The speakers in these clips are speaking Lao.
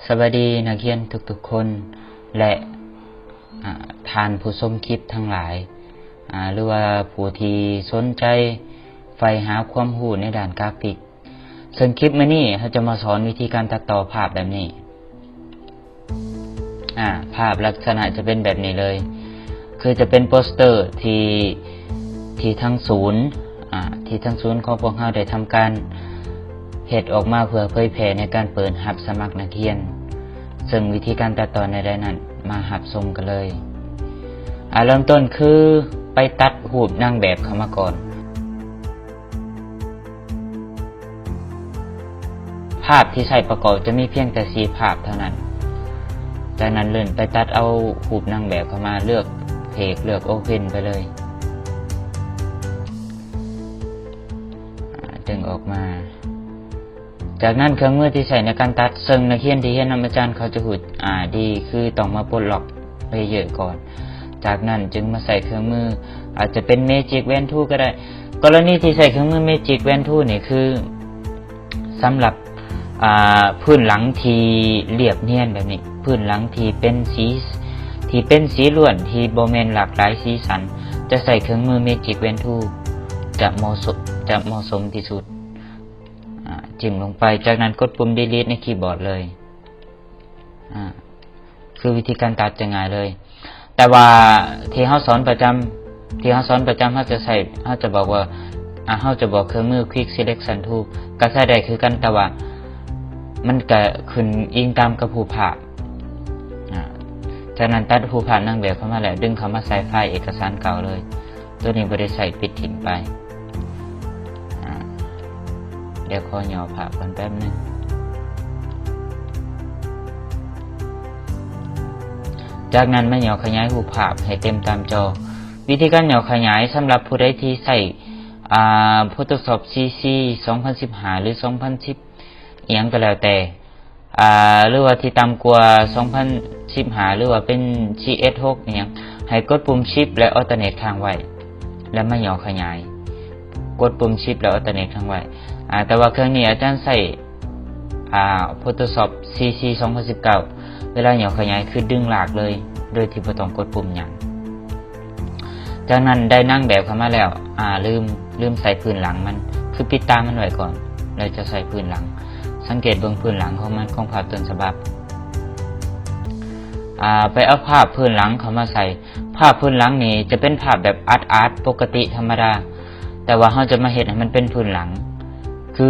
ສະບາຍດີນັກຮຽນທຸກໆຄົນ ແລະ ອາ ທ່ານຜູ້ຊົມຄລິບທັງຫຼາຍ ອາ ຫຼືວ່າຜູ້ທີ່ສົນໃຈໃຝ່ຫາຄວາມຮູ້ໃນດ້ານກຣາຟິກ. ເຊິ່ງຄລິບມື້ນີ້ເຮົາຈະມາສອນວິທີການຕັດຕໍ່ພາບແບບນີ້. ອາ ພາບລັກສະນະຈະເປັນແບບນີ້ເລີຍ ຄືຈະເປັນໂປສເຕີທີ່ ທີ່ທາງສູນ ອາ ທີ່ທາງສູນຂອງພວກເຮົາໄດ້ທຳການເຮັດອອກມາເພື່ອເຜີຍແຜ່ໃນການເປີດຮັບສະໝັກນັກຮຽນ. ເຊິ່ງວິທີການຕັດຕໍ່ແນວໃດນັ້ນ ມາຮັບຊົມກັນເລີຍ. ອາ ເລີ່ມຕົ້ນຄືໄປຕັດຮູບນາງແບບເຂົ້າມາກ່ອນ. ພາບທີ່ໃຊ້ປະກອບຈະມີພຽງແຕ່ສີ່ພາບເທົ່ານັ້ນ. ຈາກນັ້ນເລື່ອນໄປຕັດເອົາຮູບນາງແບບເຂົ້າມາ, ເລືອກເພກ, ເລືອກໂອເພັນໄປເລີຍ. ອາ ດຶງອອກມາ. ຈາກນັ້ນເຄື່ອງມືທີ່ໃຊ້ໃນການຕັດ, ເຊິ່ງນັກຮຽນທີ່ຮຽນນຳອາຈານເຂົາຈະຮູ້ ອາ ດີ ຄືຕ້ອງມາປົດລັອກເລເຢີກ່ອນ. ຈາກນັ້ນຈຶ່ງມາໃຊ້ເຄື່ອງມື ອາດຈະເປັນ Magic Wand Tool ກໍໄດ້. ກໍລະນີທີ່ໃຊ້ເຄື່ອງມື Magic Wand Tool ນີ້ຄືສຳລັບ ອາ ພື້ນຫຼັງທີ່ລຽບນຽນແບບນີ້, ພື້ນຫຼັງທີ່ເປັນສີ ທີ່ເປັນສີລ້ວນ ທີ່ບໍ່ແມ່ນຫຼາກຫຼາຍສີສັນ ຈະໃຊ້ເຄື່ອງມື Magic Wand Tool ຈະເໝາະສົມ ຈະເໝາະສົມທີ່ສຸດ. ອາ ຈິ້ມລົງໄປ, ຈາກນັ້ນກົດປຸ່ມ Delete ໃນຄີບອດເລີຍ. ອາ ຄືວິທີການຕັດຈະງ່າຍເລີຍ. ແຕ່ວ່າທີ່ເຮົາສອນປະຈຳ ທີ່ເຮົາສອນປະຈຳ ເຮົາຈະໃຊ້ ເຮົາຈະບອກວ່າ ອາ ເຮົາຈະບອກເຄື່ອງມື Quick Selection Tool ກໍໃຊ້ໄດ້ຄືກັນ, ແຕ່ວ່າມັນກະຂຶ້ນອີງຕາມກັບຮູບພາບ. ອາ ຈາກນັ້ນຕັດຮູບພາບນາງແບບເຂົ້າມາແລ້ວ ດຶງເຂົ້າມາໃສ່ໄຟລ໌ເອກະສານເກົ່າເລີຍ. ໂຕນີ້ບໍ່ໄດ້ໃຊ້ ປິດຖິ້ມໄປ. ອາ ດຽວຂໍຫຍໍ້ພາບກ່ອນແປັບໜຶ່ງ. ຈາກນັ້ນມາຫຍໍ້ຂະຫຍາຍຮູບພາບໃຫ້ເຕັມຕາມຈໍ. ວິທີການຫຍໍ້ຂະຫຍາຍສຳລັບຜູ້ໃດທີ່ໃຊ້ ອາ Photoshop CC ສອງພັນສິບຫ້າ ຫຼື ສອງພັນສິບ ອີ່ຫຍັງກໍແລ້ວແຕ່ ອາ ຫຼືວ່າທີ່ຕ່ຳກວ່າ ສອງພັນສິບຫ້າ ຫຼືວ່າເປັນ CS ຫົກ ອີ່ຫຍັງ ໃຫ້ກົດປຸ່ມ Shift ແລະ Alternate ຄ້າງໄວ້ ແລ້ວມາຫຍໍ້ຂະຫຍາຍ. ກົດປຸ່ມ Shift ແລ້ວ Alternate ຄ້າງໄວ້. ອາ ແຕ່ວ່າເຄື່ອງນີ້ອາຈານໃຊ້ ອາ Photoshop CC ສອງພັນສິບເກົ້າ ເວລາຫຍໍ້ຂະຫຍາຍຄືດຶງລາກເລີຍ ໂດຍທີ່ບໍ່ຕ້ອງກົດປຸ່ມຫຍັງ. ຈາກນັ້ນໄດ້ນາງແບບເຂົ້າມາແລ້ວ ອາ ລືມ ລືມໃສ່ພື້ນຫຼັງມັນ ຄືປິດຕາມັນໄວ້ກ່ອນ ແລ້ວຈະໃສ່ພື້ນຫຼັງ. ສັງເກດເບິ່ງພື້ນຫຼັງຂອງມັນ ຂອງພາບຕົ້ນສະບັບ. ອາ ໄປເອົາພາບພື້ນຫຼັງເຂົ້າມາໃສ່. ພາບພື້ນຫຼັງນີ້ຈະເປັນພາບແບບອາດໆ ປົກກະຕິທຳມະດາ, ແຕ່ວ່າເຮົາຈະມາເຮັດໃຫ້ມັນເປັນພື້ນຫຼັງ. ຄື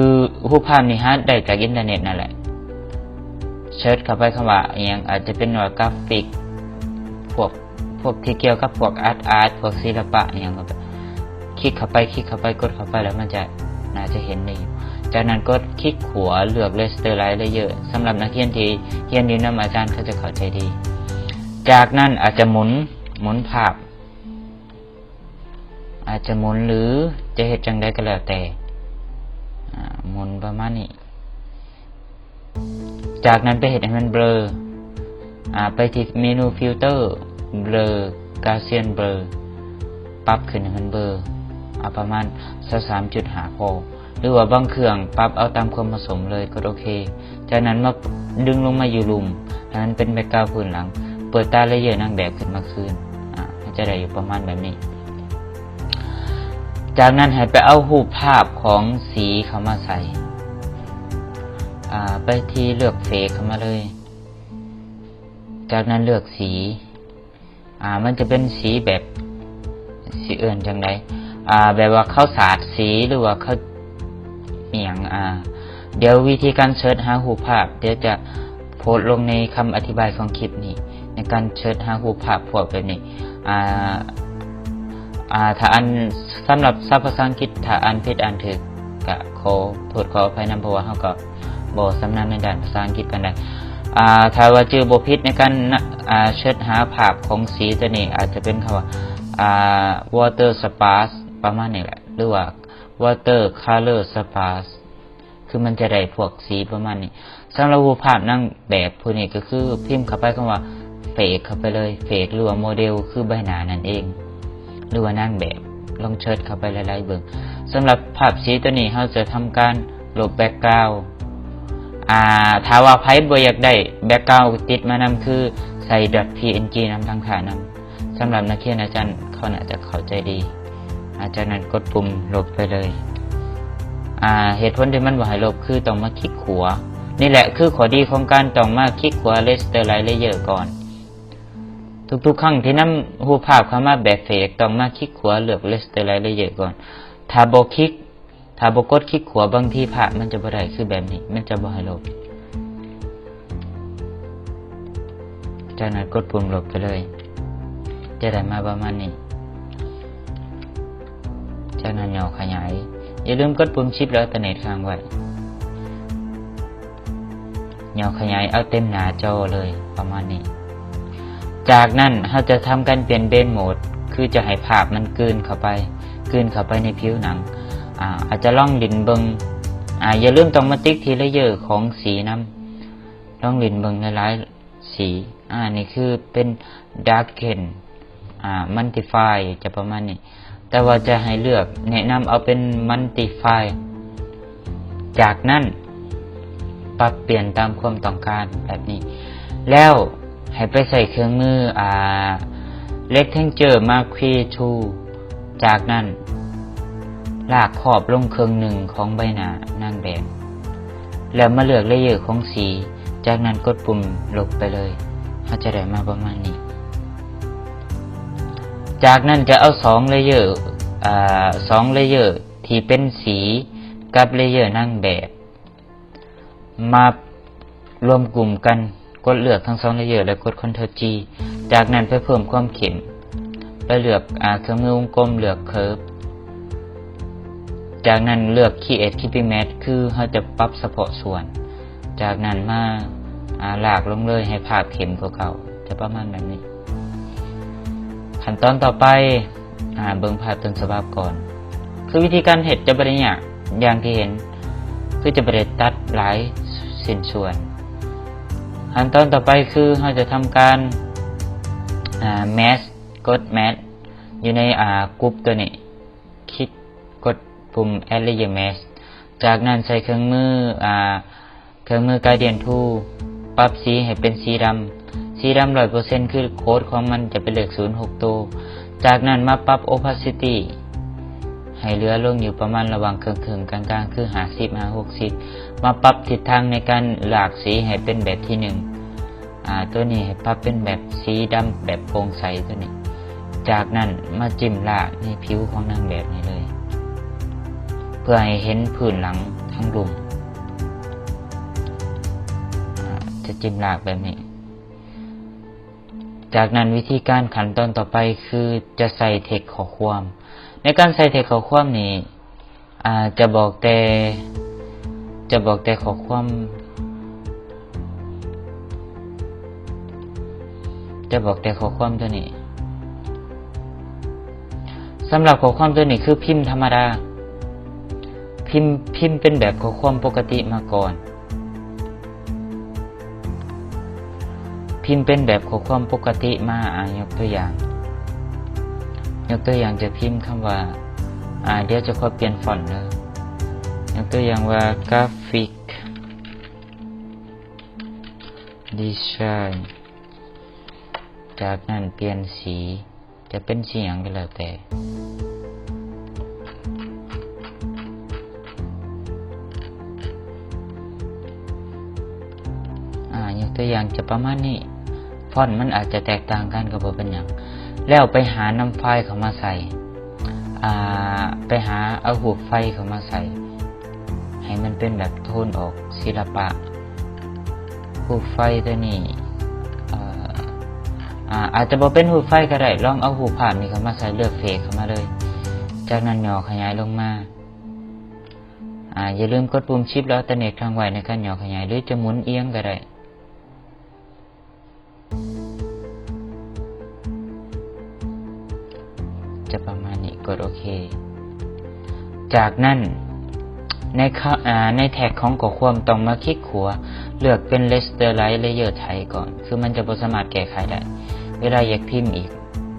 ຮູບພາບນີ້ຫາໄດ້ຈາກອິນເຕີເນັດນັ້ນແຫຼະ. ເສີດເຂົ້າໄປຄຳວ່າອີ່ຫຍັງ ອາດຈະເປັນວ່າກຣາຟິກ ພວກ ພວກທີ່ກ່ຽວກັບພວກອາດ ອາດ ພວກສິລະປະອີ່ຫຍັງ ຄລິກເຂົ້າໄປ ຄລິກເຂົ້າໄປ ກົດເຂົ້າໄປ ແລ້ວມັນຈະ ໜ້າຈະເຫັນໄດ້ຢູ່. ຈາກນັ້ນກົດຄລິກຂວາ ເລືອກ Raster Line Layer ສຳລັບນັກຮຽນທີ່ຮຽນຢູ່ນຳອາຈານ ເຂົາຈະເຂົ້າໃຈດີ. ຈາກນັ້ນອາດຈະໝູນ ໝູນພາບ ອາດຈະໝູນ ຫຼື ຈະເຮັດຈັ່ງໃດກໍແລ້ວແຕ່ ອາ ໝູນປະມານນີ້. ຈາກນັ້ນໄປເຮັດໃຫ້ມັນເບລີ ອາ ໄປທີ່ເມນູ Filter Blur Gaussian Blur ປັບຂຶ້ນໃຫ້ມັນເບລີ ອາ ປະມານຊາວສາມຈຸດຫ້າພໍ ຫຼືວ່າບາງເຄື່ອງປັບເອົາຕາມຄວາມເໝາະສົມເລີຍ ກົດໂອເຄ. ຈາກນັ້ນມາດຶງລົງມາຢູ່ລຸ່ມ ໃຫ້ມັນເປັນແບັກກຣາວພື້ນຫຼັງ ເປີດຕາເລເຢີນາງແບບຂຶ້ນມາຄືນ ອາ ມັນຈະໄດ້ຢູ່ປະມານແບບນີ້. ຈາກນັ້ນໃຫ້ໄປເອົາຮູບພາບຂອງສີເຂົ້າມາໃສ່ ອາ ໄປທີ່ເລືອກເຟກເຂົ້າມາເລີຍ. ຈາກນັ້ນເລືອກສີ ອາ ມັນຈະເປັນສີແບບ ຊິເອີ້ນຈັ່ງໃດ ອາ ແບບວ່າເຂົາສາດສີ ຫຼືວ່າເຂົາອີ່ຫຍັງ ອາ ດຽວວິທີການເສີດຫາຮູບພາບ ດຽວຈະໂພສລົງໃນຄຳອະທິບາຍຂອງຄລິບນີ້ ໃນການເສີດຫາຮູບພາບພວກແບບນີ້ ອາ ອາ ຖ້າອ່ານ ສຳລັບສັບພາສາອັງກິດ ຖ້າອ່ານຜິດອ່ານຖືກ ກະຂໍໂທດຂໍອະໄພນຳ ເພາະວ່າເຮົາກໍບໍ່ຊຳນານໃນດ້ານພາສາອັງກິດປານໃດ. ອາ ຖ້າວ່າຈື່ບໍ່ຜິດໃນການ ອາ ເສີດຫາພາບຂອງສີຕົວນີ້ ອາດຈະເປັນຄຳວ່າ ອາ Water Splash ປະມານນີ້ແຫຼະ ຫຼືວ່າ Water Color Splash ຄືມັນຈະໄດ້ພວກສີປະມານນີ້. ສຳລັບຮູບພາບນາງແບບຜູ້ນີ້ກໍຄືພິມເຂົ້າໄປຄຳວ່າ Fake ເຂົ້າໄປເລີຍ Fake ຫຼືວ່າ Model ຄືໃບໜ້ານັ້ນເອງ ຫຼືວ່ານາງແບບ ລອງເສີດເຂົ້າໄປຫຼາຍໆເບິ່ງ. ສຳລັບພາບສີຕົວນີ້ ເຮົາຈະທຳການລົບ background ອາ ຖ້າວ່າໃຜບໍ່ຢາກໄດ້ background ຕິດມານຳ ຄືໃສ່ .png ນຳທັງຂ້ານຳ. ສຳລັບນັກຮຽນອາຈານເຂົາໜ້າຈະເຂົ້າໃຈດີ. ອາ ຈາກນັ້ນກົດປຸ່ມລົບໄປເລີຍ. ອາ ເຫດຜົນທີ່ມັນບໍ່ໃຫ້ລົບ ຄືຕ້ອງມາຄລິກຂວາ. ນີ້ແຫຼະຄືຂໍ້ດີຂອງການຕ້ອງມາຄລິກຂວາ Raster Line Layer ກ່ອນ. ທຸກໆຄັ້ງທີ່ນຳຮູບພາບເຂົ້າມາແບບ fake ຕ້ອງມາຄລິກຂວາເລືອກ Raster Line Layer ກ່ອນ. ຖ້າບໍ່ຄລິກ ຖ້າບໍ່ກົດຄລິກຂວາ ບາງທີພາບມັນຈະບໍ່ໄດ້ ຄືແບບນີ້ ມັນຈະບໍ່ໃຫ້ລົບ. ຈາກນັ້ນກົດປຸ່ມລົບໄປເລີຍ ຈະໄດ້ມາປະມານນີ້. ຈາກນັ້ນຫຍໍ້ຂະຫຍາຍ. ຢ່າລືມກົດປຸ່ມ Shift ແລ້ວ Alternate ຄ້າງໄວ້. ຫຍໍ້ຂະຫຍາຍເອົາເຕັມໜ້າຈໍເລີຍ ປະມານນີ້. ຈາກນັ້ນເຮົາຈະທຳການປ່ຽນ Blend Mode ຄືຈະໃຫ້ພາບມັນກືນເຂົ້າໄປ ກືນເຂົ້າໄປໃນຜິວໜັງ. ອາ ອາດຈະລອງຫຼິ້ນເບິ່ງ. ອາ ຢ່າລືມຕ້ອງມາຕິກທີ່ Layer ຂອງສີນຳ. ລອງຫຼິ້ນເບິ່ງຫຼາຍໆສີ. ອາ ນີ້ຄືເປັນ Darken ອາ Multiply ຈະປະມານນີ້. ແຕ່ວ່າຈະໃຫ້ເລືອກ ແນະນຳເອົາເປັນ Multiply. ຈາກນັ້ນປັບປ່ຽນຕາມຄວາມຕ້ອງການແບບນີ້ ແລ້ວໃຫ້ໄປໃຊ້ເຄື່ອງມື ອາ Rectangle Marquee Tool. ຈາກນັ້ນລາກຂອບລົງເຄິ່ງໜຶ່ງຂອງໃບໜ້ານາງແບບ ແລ້ວມາເລືອກ Layer ຂອງສີ. ຈາກນັ້ນກົດປຸ່ມລົບໄປເລີຍ ເຮົາຈະໄດ້ມາປະມານນີ້. ຈາກນັ້ນຈະເອົາສອງ Layer ອາ ສອງ Layer ທີ່ເປັນສີກັບ Layer ນາງແບບ ມາລວມກຸ່ມກັນ. ກົດເລືອກທັງສອງ Layer ແລ້ວກົດ Ctrl G. ຈາກນັ້ນໄປເພີ່ມຄວາມເຂັ້ມ ໄປເລືອກ ອາ ເຄື່ອງມືວົງກົມ ເລືອກ Curve. ຈາກນັ້ນເລືອກ Create Clipping Mask ຄືເຮົາຈະປັບສະເພາະສ່ວນ. ຈາກນັ້ນມາ ອາ ລາກລົງເລີຍໃຫ້ພາບເຂັ້ມກວ່າເກົ່າ ຈະປະມານແບບນີ້. ຂັ້ນຕອນຕໍ່ໄປ ອາ ເບິ່ງພາບຕົ້ນສະບັບກ່ອນ. ຄືວິທີການເຮັດຈະບໍ່ໄດ້ຍາກ ຢ່າງທີ່ເຫັນ ຄືຈະບໍ່ໄດ້ຕັດຫຼາຍຊິ້ນສ່ວນ. ຂັ້ນຕອນຕໍ່ໄປຄືເຮົາຈະທຳການ ອາ Mask ກົດ Mask ຢູ່ໃນ ອາ ກຸ່ມຕົວນີ້ ຄລິກ ກົດປຸ່ມ Add Layer Mask. ຈາກນັ້ນໃຊ້ເຄື່ອງມື ອາ ເຄື່ອງມື Gradient Tool ປັບສີໃຫ້ເປັນສີດຳ. ສີດຳຮ້ອຍເປີເຊັນ ຄືໂຄດຂອງມັນຈະເປັນເລກສູນຫົກໂຕ. ຈາກນັ້ນມາປັບ Opacity ໃຫ້ເຫຼືອລົງຢູ່ປະມານລະຫວ່າງເຄິ່ງໆ ກາງໆ ຄືຫ້າສິບຫາຫົກສິບ. ມາປັບທິດທາງໃນການລາກສີໃຫ້ເປັນແບບທີໜຶ່ງ. ອາ ຕົວນີ້ໃຫ້ປັບເປັນແບບສີດຳແບບໂປ່ງໃສຕົວນີ້. ຈາກນັ້ນມາຈິ້ມລາກໃນຜິວຂອງນາງແບບນີ້ເລີຍ ເພື່ອໃຫ້ເຫັນພື້ນຫຼັງທັງລຸ່ມ. ອາ ຈະຈິ້ມລາກແບບນີ້. ຈາກນັ້ນວິທີການຂັ້ນຕອນຕໍ່ໄປຄືຈະໃສ່ text ຂໍ້ຄວາມ. ໃນການໃສ່ text ຂໍ້ຄວາມນີ້ ອາ ຈະບອກແຕ່ ຈະບອກແຕ່ຂໍ້ຄວາມ ຈະບອກແຕ່ຂໍ້ຄວາມຕົວນີ້. ສຳລັບຂໍ້ຄວາມຕົວນີ້ຄືພິມທຳມະດາ ພິມ ພິມເປັນແບບຂໍ້ຄວາມປົກກະຕິມາກ່ອນ. ພິມເປັນແບບຂໍ້ຄວາມປົກກະຕິມາ. ອາ ຍົກຕົວຢ່າງ ຍົກຕົວຢ່າງຈະພິມຄຳວ່າ ອາ ດຽວຈະຂໍປ່ຽນຟອນເດີ. ຍົກຕົວຢ່າງວ່າ Graphic Design. ຈາກນັ້ນປ່ຽນສີ ຈະເປັນສີຫຍັງກໍແລ້ວແຕ່. ອາ ຍົກຕົວຢ່າງຈະປະມານນີ້. ຟອນມັນອາດຈະແຕກຕ່າງກັນກໍບໍ່ເປັນຫຍັງ. ແລ້ວໄປຫານຳໄຟລ໌ເຂົ້າມາໃສ່ ອາ ໄປຫາເອົາຮູບໄຟເຂົ້າມາໃສ່ ໃຫ້ມັນເປັນແບບໂທນອອກສິລະປະ. ຮູບໄຟຕົວນີ້ ເອີ ອາ ອາດຈະບໍ່ເປັນຮູບໄຟກໍໄດ້. ລອງເອົາຮູບພາບນີ້ເຂົ້າມາໃສ່ ເລືອກ Face ເຂົ້າມາເລີຍ. ຈາກນັ້ນຫຍໍ້ຂະຫຍາຍລົງມາ. ອາ ຢ່າລືມກົດປຸ່ມ Shift ແລ້ວ Alternate ຄ້າງໄວ້ໃນການຫຍໍ້ຂະຫຍາຍ ຫຼືຈະໝູນອຽງກໍໄດ້. ຈະປະມານນີ້ ກົດໂອເຄ. ຈາກນັ້ນໃນ ອາ ໃນແທັກຂອງຂໍ້ຄວາມຕ້ອງມາຄລິກຂວາ ເລືອກເປັນ Raster Line Layer Type ກ່ອນ ຄືມັນຈະບໍ່ສາມາດແກ້ໄຂໄດ້. ເວລາຢາກພິມອີກ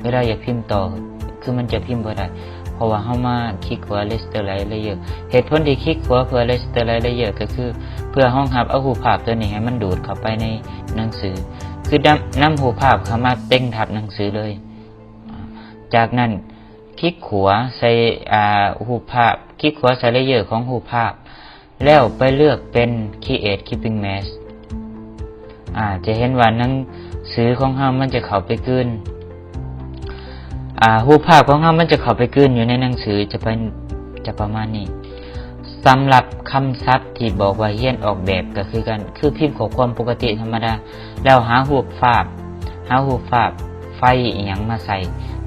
ເວລາຢາກພິມຕໍ່ ຄືມັນຈະພິມບໍ່ໄດ້. ເພາະວ່າເຮົາມາຄລິກຂວາ Raster Light Layer. ເຫດຜົນທີ່ຄລິກຂວາເພື່ອ Raster Light Layer ກໍຄືເພື່ອຮອງຮັບເອົາຮູບພາບຕົວນີ້ໃຫ້ມັນດູດເຂົ້າໄປໃນໜັງສື ຄືນຳ ນຳຮູບພາບເຂົ້າມາເຕັງທັບໜັງສືເລີຍ. ຈາກນັ້ນຄລິກຂວາໃສ່ ອາ ຮູບພາບ ຄລິກຂວາໃສ່ Layer ຂອງຮູບພາບ ແລ້ວໄປເລືອກເປັນ Create Clipping Mask. ອາ ຈະເຫັນວ່າໜັງສືຂອງເຮົາມັນຈະເຂົ້າໄປກືນ ອາ ຮູບພາບຂອງເຮົາມັນຈະເຂົ້າໄປກືນຢູ່ໃນໜັງສື ຈະໄປ ຈະປະມານນີ້. ສຳລັບຄຳສັບທີ່ບອກວ່າຮຽນອອກແບບກໍຄືກັນ ຄືພິມຂໍ້ຄວາມປົກກະຕິທຳມະດາ ແລ້ວຫາຮູບພາບ ຫາຮູບພາບ ໄຟອີ່ຫຍັງມາໃສ່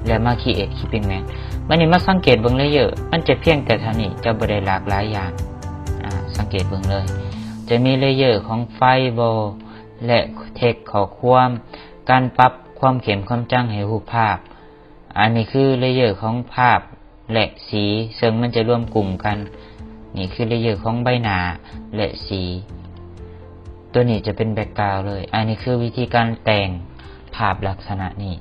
ແລ້ວມາ Create Clipping Mask. ບັດນີ້ມາສັງເກດເບິ່ງ Layer ມັນຈະພຽງແຕ່ເທົ່ານີ້ ຈະບໍ່ໄດ້ຫຼາກຫຼາຍຢ່າງ. ອາ ສັງເກດເບິ່ງເລີຍ ຈະມີ Layer ຂອງໄຟ Ball ແລະ Text ຂໍ້ຄວາມ ການປັບຄວາມເຂັ້ມຄວາມຈາງໃຫ້ຮູບພາບ. ອັນນີ້ຄື Layer ຂອງພາບ ແລະ ສີ ເຊິ່ງມັນຈະລວມກຸ່ມກັນ. ນີ້ຄື Layer ຂອງໃບໜ້າ ແລະ ສີ. ຕົວນີ້ຈະເປັນ Background ເລີຍ. ອັນນີ້ຄືວິທີການແຕ່ງພາບລັກສະນະນີ້.